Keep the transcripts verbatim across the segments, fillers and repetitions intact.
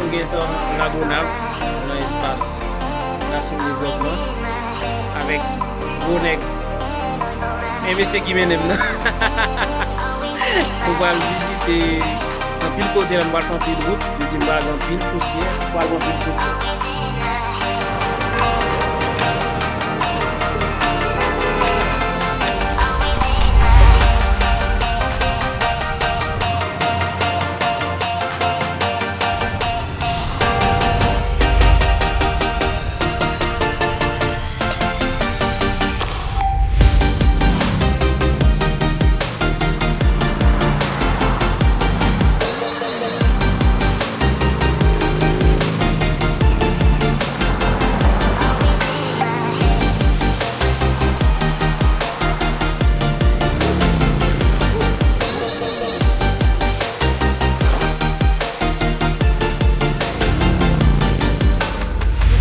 Gentan Lagonav, nan espas Racine de Vlog lan, avèk gwo nèg, e mesye ki mennen m nan. Nou pral vizite anpil kote la, m pral fè anpil wout, li di m pral gen anpil pousyè, m pral gen anpil pousyè.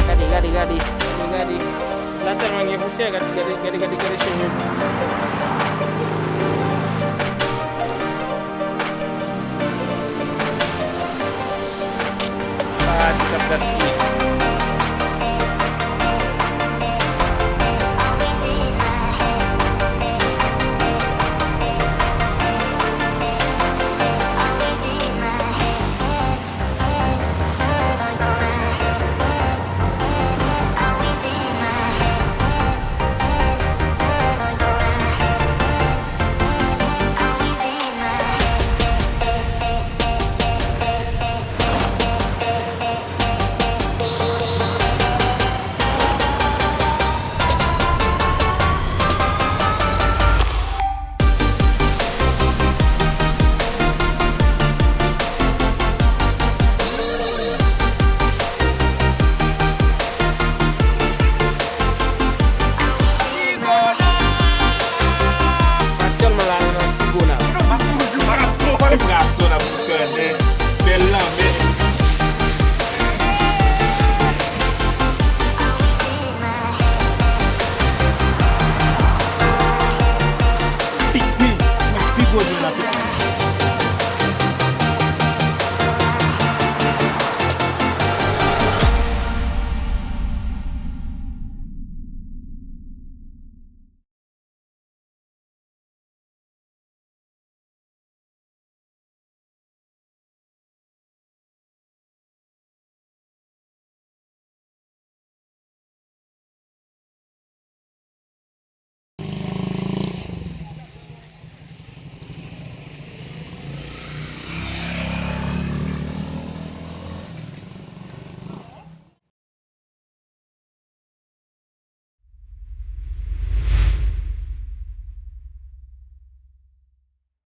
Gade, gade, gade, gade, gade. La tèlman gen pousyè, gade, gade, gade, gade, gade cheve. Paradi k ap gaspiye.